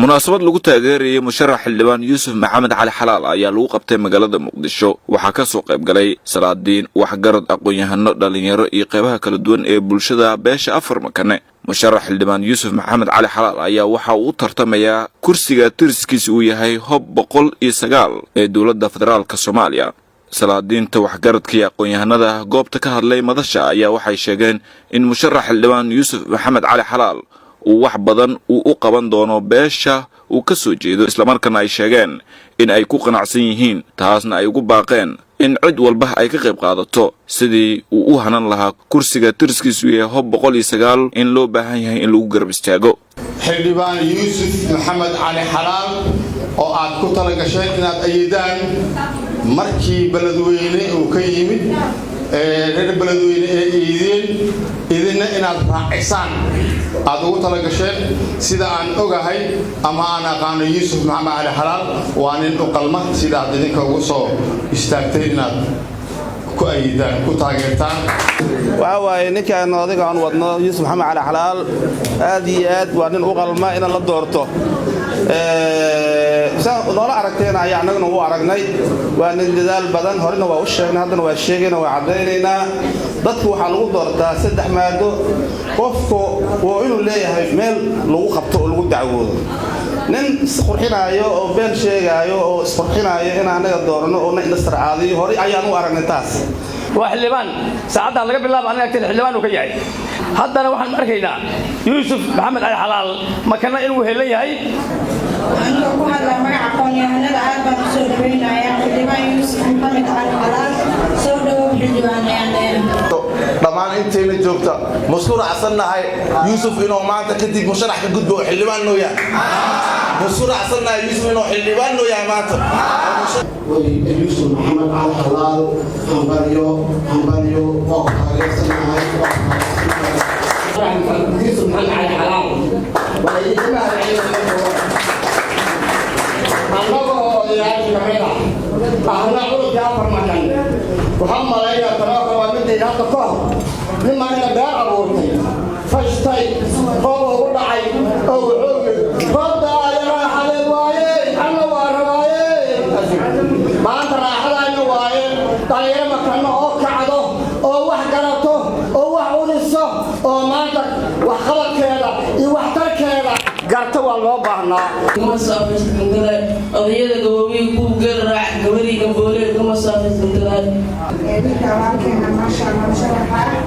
Munaasabad lagu taageerayay musharax xildhibaan Yuusuf Maxamed Cali Xalaal ayaa lagu qabtay magaalada Muqdisho. Waxaa ka soo qayb galay salaadiin, waxgarad, aqoon-yahano, dhalinyaro iyo qeybaha kala duwan ee bulshada beesha Afar Makane. Musharax xildhibaan Yuusuf Maxamed Cali Xalaal ayaa waxa uu u tartamayaa kursiga tiriskiisa uu yahay Hob 109 ee dowladda federaalka Soomaaliya. Salaadiinta, waxgaradka iyo aqoon-yahanada goobta ka hadlay madasha ayaa waxay sheegeen in musharax xildhibaan Yuusuf Maxamed Cali Xalaal uu wax badan uu u qaban doono beesha uu ka soo jeedo, islamarkaana ay sheegeen in ay ku qanacsan yihiin, taasna ay ugu baaqeen in cid walba ay ka qayb qaadato sidii uu u hanan lahaa kursiga tiriskiisu yahay Hob 109, in loo baahan yahay in lagu garab istaago. Xildhibaan Yuusuf Maxamed Cali Xalaal oo aad ku tala gasheen inaad ayidaan, markii Beledweyne uu ka yimid, reer Beledweyne ee iideen, idinna inaad raacisaan aad ugu tala gasheen. Sida aan ogahay ama aan aqaano, Yuusuf Maxamed Cali Xalaal waa nin u qalma sidaad idinka ugu soo istaagtay inaad ku ayidaan, ku taageertaan. Waxaa waaye, ninkaan odayga aan wadno, Yuusuf Maxamed Cali Xalaal, aad iyo aad waa nin u qalma inaan la doorto. Saa noola aragteena ayaa annaguna u aragnay. Waa nin dadaal badan. Horena waa u sheegnay, haddana waa sheegayna, waa caddaynaynaa. Dadku waxaa lagu doortaa saddex maado. Qofku waa inuu leeyahay meel lagu qabto oo lagu dacwoodo. Nin isqurxinaayo oo been sheegaayo oo isqurxinaayo in annaga doorano oo na indhastarcaadiyo, horey ayaan u aragnay taas. Waa xildhibaan. Saacaddan laga bilaabo aniga agteena xildhibaan uu ka yahay. Haddana waxaan arkaynaa Yuusuf Maxamed Cali Xalaal Makana inuu helan yahay. Anigoo ku hadlaa magaca aqoon-yahanada, aad baan usoo dhaweynayaa xildhibaan Yuusuf Maxamed Cali Xalaal. Soo dhawow, xildhibaan, ayaan leeyahay. Dhammaan intayna joogta masku raacsannahay Yuusuf inuu maanta kadib musharax ka gudbo oo xildhibaan noo yahay? Masku raacsannahay Yuusuf inuu xildhibaan noo yahay maanta? Yuusuf Maxamed Cali Xalaal, hambalyo, hambalyo. Waa ku taageersanahay, waa ku taageersanahay. Yuusuf Maxamed Cali Xalaal waa idinka mahadcelinaya. Annaga oo odayaashii ka mid ah, ahna cudurkii Afar Makan, waxaan malaynayaa tanoo kale waa midayda. Hadda ka hor nin aniga beer abuurtay, fashtay, roob ugu dhacay oo wuxuu yidhi, "Roobda aaya raaxadeed waaye, anna waa rabaaye." Maanta raaxadaana waaye dhalinyaro Makano oo kacdo oo wax garato oo wax udiso oo maanta waxqabadkeeda iyo waxtarkeeda garto waa loo baahnaa. Kuma saafaysantaday odayada gaboobiyi kuwa geel raac gabarii gamboole kuma saafaysantaday. Ninka walaalkeena, maasha Allah, musharaxa.